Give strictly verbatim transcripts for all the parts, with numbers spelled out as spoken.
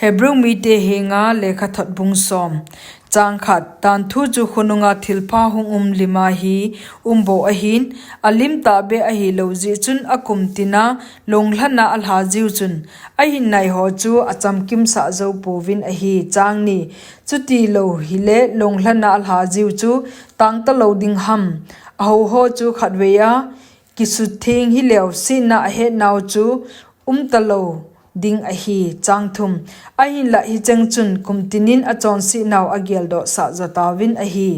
Hebrew mite henga lekhathot bung som. Chang khat, tanthu chu khonunga thilpha hung um lima hi um bou ahin, alim tahbeh ahilou jeh chun akum tina longlhana alha jiu chun, ahin nai ho chu achamkimsah jou pouvin ahi. Chang ni, chuti lou hile longlhana alha jiu chu tangta lou ding ham? Aho ho chu khatvei a kisutheng hileu sihna ahet nau chu umta lou ding ahi. Chang thum, ahinlah hicheng chun kumtinin achonsetnau ageldoh sah jo tauvin ahi.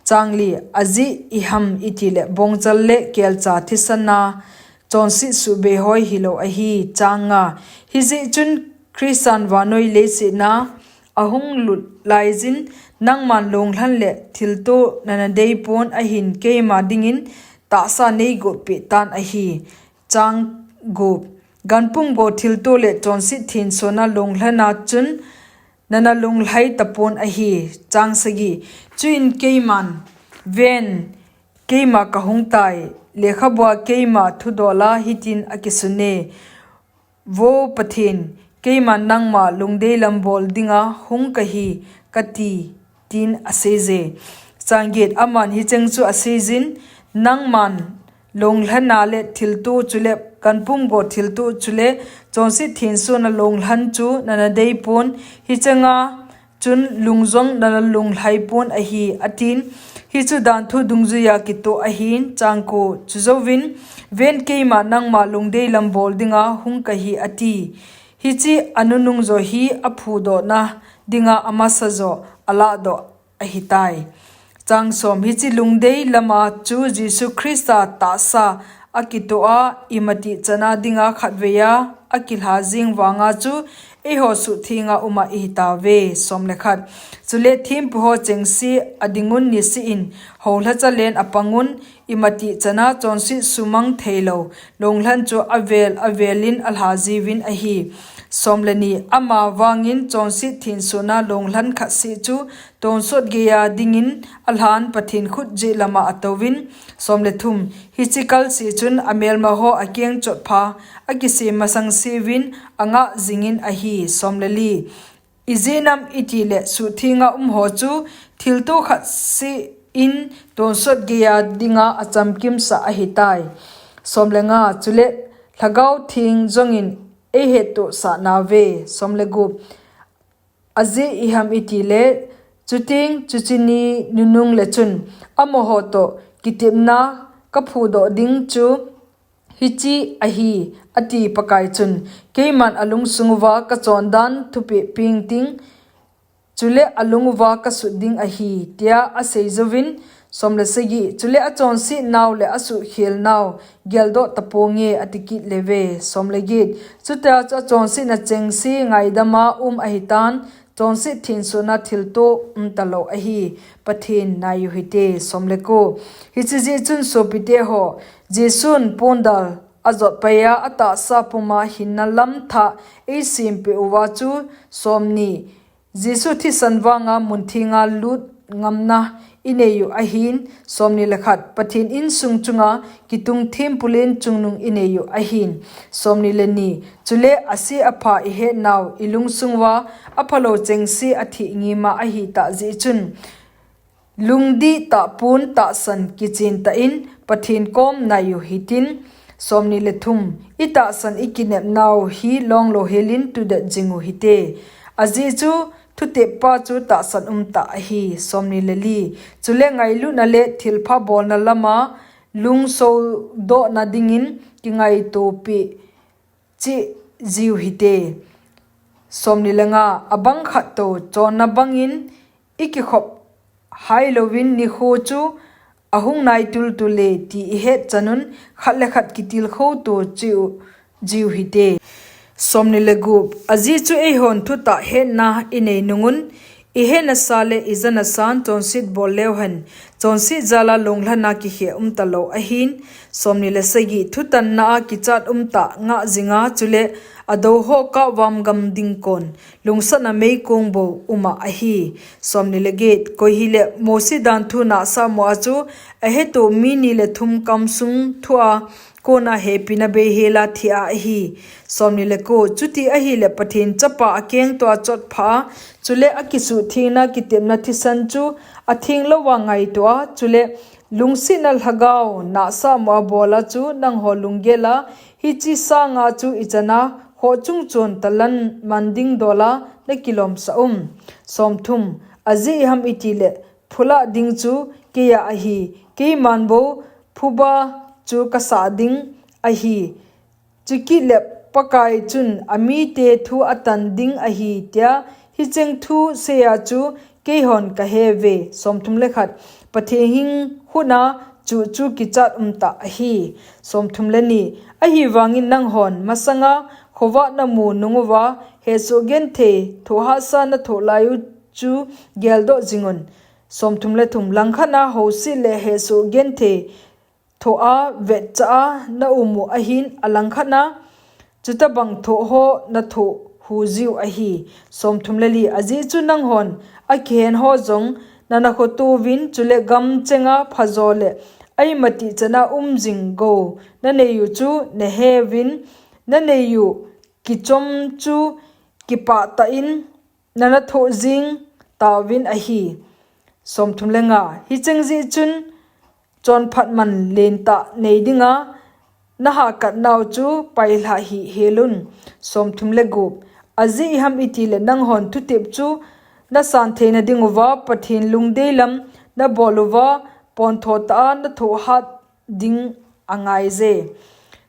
Chang li, ajeh iham itile bongchal le kelcha thisana chonset suhbei hoi hilou ahi. Chang nga, hijeh chun Christan vannoi leiset a ahung lut laiyin nangman longlhan le thilto nana deipon ahin keima dingin tahsa neigohpeh tan ahi. Chang gup, ganpum go thilto le chonset thensona longlhana chun nana longlhai tapon ahi. Chang sagi, chuin keiman, ven, keima kahung tai, lekhabua keima thudola hitin akisune, Vo Pathen, keiman nangma lungdei lam bol dinga hung kahi, kati, tin aseije. Chang get, aman hicheng chu aseiyin, nangman longlhana le thilto chule ganpum go thilto chule chonset thensona longlhan chu nana deipon, hicheng a chun lung jong nana longlhaipon ahi, atin. Hichu danthu dungjuiya kitoh ahin. Chang ko, chujouvin, ven keima nangma lungdei lam bol dinga hung kahi, ati. Hiche anunung jo hi aphudohna dinga amasa jo alahdoh ahitai. Chang som, hiche lungdei lama chu Jesu Christa tahsa akitoh a imatih chana dinga khatveiya akilha jeng vanga chu eiho suhthenga uma ihitauve. Som le khat, chule thempu ho chengse adingun niseh in houlhacha len apangun imatih chana chonset sumang theilou longlhan chu avel avelin alha jiuvin ahi. Som le ni, ama vangin chonset thensona longlhan khatseh chu tonsot geiya dingin alhan Pathen khut jeh lama atouvin. Som le thum, hiche kalse chun amelma ho akeng chotpha akisem masangseuvin angah jingin ahi. Som le li, ijeh inem itile suhthenga um ho chu thilto khatseh in tonsot geiya dinga achamkimsah ahitai. Som le nga, chule Lhagao Theng jongin eihettohsah nauve. Som le gup, ajeh iham itile, chuteng chuche ni nunung le chun amaho toh kitepna kaphudoh ding chu hiche ahi, ati Pakai chun, keiman alungsung uva kachondan thupeh peng ding, chule alung uva kasut ding ahi, tia asei jouvin. Som le sagi, chule achonset nau le asuhkhel nau geldoh taponge, ati kit leuve. Som le get, chutia chu achonsetna chengse ngaidama um ahitan, chonset thensona thilto umtalou ahi. Pathen nai u hite. Som le ko, hiche jeh chun sopite ho, Jesun pondal ajot paiya atahsa puma hinna lam thah eisempeh uva chu, som ni, Jesu thisan vanga munthenga lut ngamna inei u ahin. Som ni le khat, Pathen insung chunga kitung thempu len chungnung inei u ahin. Som ni le ni, chule ase apha ihet nau ilungsung uva aphalou chengse atheh ngima ahitah jeh chun lungdihtah pon tahsan kichen tah in Pathen kom nai u hitin. Som ni le thum, itahsan ikinep nau hi longlou helin tudet jing u hite. Ajeh chu thuteppa chu tahsan umtah ahi. Som ni le li, chule ngailutna le thilpha bolna lama lungsodohna dingin kingaitopeh cheh jiu hite. Som ni le nga, abang khat toh chonna bangin ikikhop hailouvin nikho chu ahung nai tultul e ti ihet chanun khat le khat kitilkhou to cheh jiu hite. Som ni le gup, ajeh chu eihon thutah hetna inei nungun, ihetna sa le ijana san chonset bol leuhen, chonset jala longlhana kikhel umtalou ahin. Som ni le sagi, thutanna a kichat umtah ngah jinga, chule adouho kahvam gam ding kon lungsatna meikong bou uma ahi. Som ni le get, koi hile Mosi danthu nahsah mo a chu aheto mi ni le thum kamsung thua kona hepina beihela thi ahi. Somni le ko, chuti ahile Pathen Chapa akeng toh a chotpha a, chule akisuhthengna kitepna thisan chu atheng louva ngaito a, chule lungsetna lhagao nahsahmo abola chu nangho lunggel a, hiche sanga chu ichan a khoh chung chon talan man ding dola nakilomsah um. Somthum, ajeh iham itile, phulah ding chu keiya ahi, keiman bou phuba chu kasah ding ahi. Chukit le Pakai chun amite thu atan ding ahi, tia hicheng thu seiya chu keihon kaheuve. Somthum le khat, Pathen hing huna chuh chu kichat umtah ahi. Somthum le ni, ahivangin nanghon masanga khovah namu nunguva hesoh genthei thohhahsa nathoh laiyu chu geldoh jingun. Somthum le thum, langkhat a houset le hesoh genthei thoh a vetcha a naumu ahin, alangkhat a chutobang thoh ho nathoh hujiu ahi. Somthum le li, ajeh chu nanghon akihen ho jong nanakhotouvin, chule gamchenga phajo le aimatih chana umjing gou naneiyu chu naheuvin, naneiyu kichom chu kipahtah in nanathoh jing tauvin ahi. Somthum le nga, hicheng jeh chun chonphat man lentah nei dinga nahahkatnau chu pailhah hih helun. Somthum le gup, ajeh iham itile nanghon thutep chu nasan theina dinguva Pathen lungdei lam naboluva pontho tah a nathoh hat ding angaiye.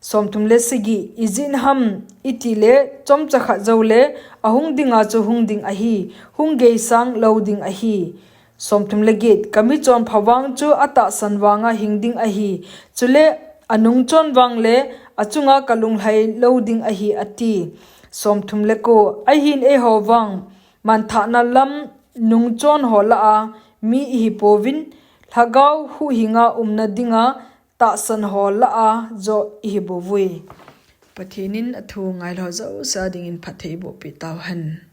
Somthum le sagi, ijeh ham itile chomcha khat joule ahung dinga chu hung ding ahi, hung geisang lou ding ahi. Somthum le get, kamichonpha vang chu atahsan vanga hing ding ahi, chule anungchon vangle achunga kalunglhai lou ding ahi, ati. Somthum le ko, ahin eiho vang manthahna lam nungchon ho lah a mi ihipouvin, lhagao huhhinga umna dinga tahsan ho lah a joh ihibouvui. Pathen in athu ngailhah jouse a dingin phattheibohpeh tauhen.